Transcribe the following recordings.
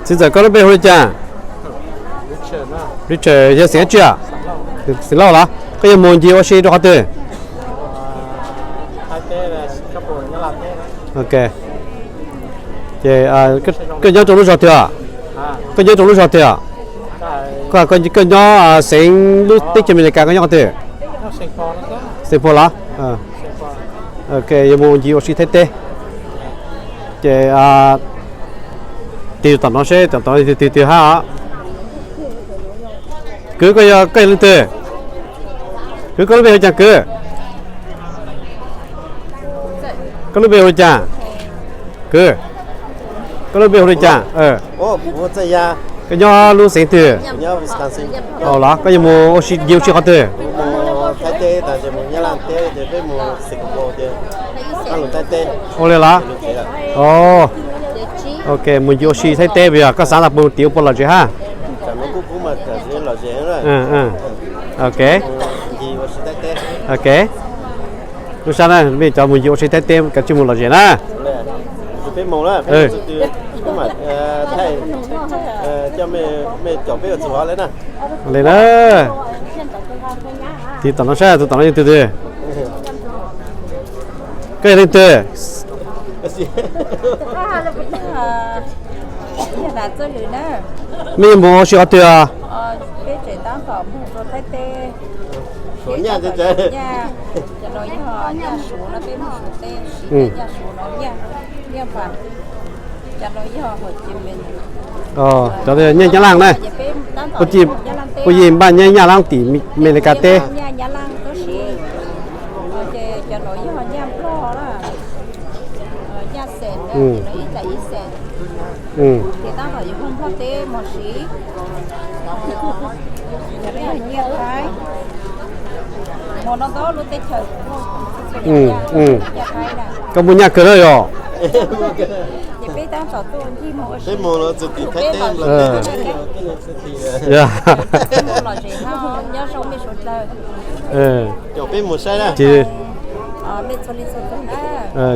Txiv ntxawm, koj lub npe hu li cas? Richard, yog xeem dab tsi? Xeem Lauj los? Koj yuav mus ncig ua si rau qhov twg? Ok. Ces koj nyob rau lub zos twg? Koj nyob rau lub zos twg? Koj nyob xeev lub teb chaws Amelikas, koj nyob qhov twg? Xeev Pos los? Ok, yuav mus ncig ua si Thaib teb. Ces tig tom no seb tom no twg twg twg hab. Kwv, koj yog leej twg? Kwv, koj lub npe hu cas kwv? Koj lub npe hu li cas? Kwv, koj lub npe hu li cas? Koj nyob lub xeev twg? Los koj yuav mus ua si, ncig ua si qhov twg? Ua li los? Ok, mus ncig ua si Thaib teb, yog koj xav tas puas tiv ua puas lom zem hab? Ok. Ok. Lub sab na, mej cov mus ncig ua si Thaib teb kav tsij mus lom zem na. Li na. Tig tom no saib, tus tom no yog leej twg? Koj yog leej twg? Mej yuav mus ua si qhov twg? Cov Nyab Laj na, puab yim npaj Nyab Laj tim Amelikas teb. Koj muaj nyaj kawg na yog.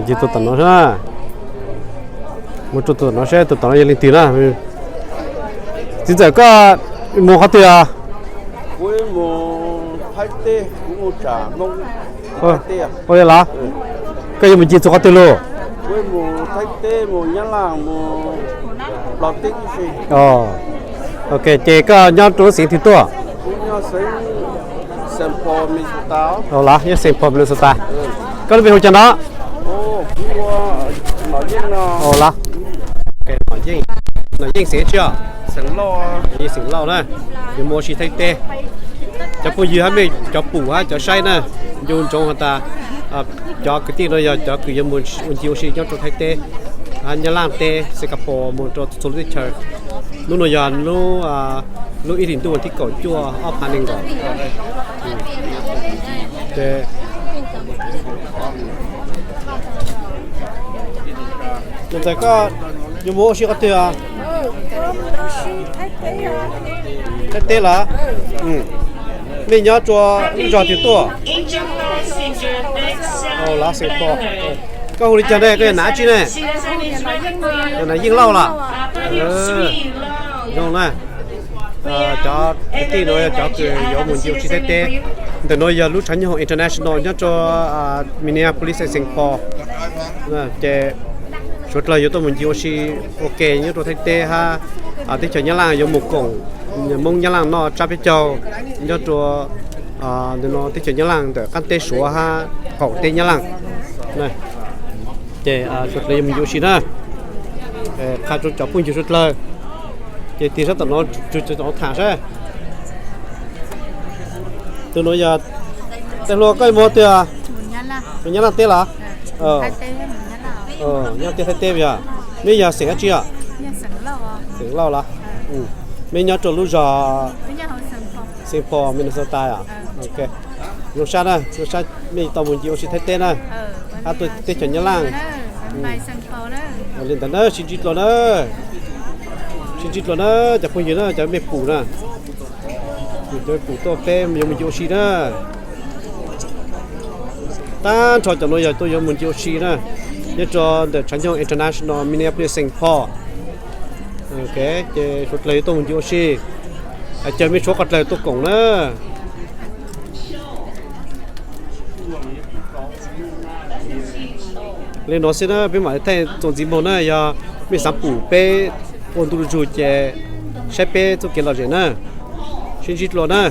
Ces tus tom no, mus rau tus tom no saib tus tom no yog leej twg na. Txiv ntxawm, koj mus qhov twg? Ua li los? Koj yuav mus ncig txug qhov twg lug? Ok, ces koj nyob rau lub xeev twg tuaj? Los nyob Saint Paul, Minnesota. Koj lub npe hu cas no? Los, Nom Yeej, xeev tsi os? Yeej xeem Lauj na. Yuav mus ua si Thaib teb. Cov phooj ywg hab mej cov pum hab cov saib na, ncu ntsoov has tas cov kwv tij no yog cov kws yuav mus ua ncig ua si nyob rau Thaib teb, Nyab Laj teb, Singapore, mus rau txhua lub teb chaws. Hnub no yog lub ib hlis ntuj vas thib kaum cuaj ob phav nees nkaum. Ntxawm, koj yuav mus ua si qhov twg os? Thaib teb los? Mej nyob rua lub zog twg tuaj? Koj hu li cas ne? Koj yog nam dab tsi ne? Yog nam Yeej Lauj los? Zoo na. Cov kwv tij no yog cov kws yuav mus ncig ua si Thaib teb. Ntawm no yog lub tshav nyoog international nyob rua Minneapolis, Saint Paul. Ces suav dlawg yuav tuaj mus ncig ua si ua ke nyob rua Thaib teb hab teb chaws Nyab Laj, yuav mus koom Moob Nyab Laj noj tsab peb caug nyob rua ntawm no teb chaws Nyab Laj ntawm qaab teb Suav hab qaum teb Nyab Laj. Ces suav dlawg yuav mus ncig ua si na. Qha rua cov phooj ywg suav dlawg, ces tig sab tom no, tom no tham saib. Tus nuav yog, tus hluas, koj mus qhov twg? Mus Nyab Laj teb los? Nyob teb Thaib teb yog. Mej yog xeem dab tsi os? Xeem Lauj los? Mej nyob rua lub zog Saint Paul, Minnesota os? Zoo sab na, zoo sab mej tau mus ncig ua si Thaib teb na, hab tuaj teb chaws Nyab Laj. Li ntawd na, sib ntsib dlua na, sib ntsib dlua na, cov phooj ywg na, cov mej pum na, cov mej pum tuaj peb yuav mus ncig ua si na. Tag nrho cov nuav yog tuaj yuav mus ncig ua si na. Nyob rau ntawm tshav nyoog International Minneapolis Saint Paul. Ces suav dlawg yuav tuaj mus ncig ua si. Caw mej suav qhov dlawg tuaj koom na. Li no xwb na peb mam li thaij txuas ntxiv mus na, yog mej xav pum peb ua ntu zus ces saib peb txuj kev lom zem na. Sib ntsib dlua na.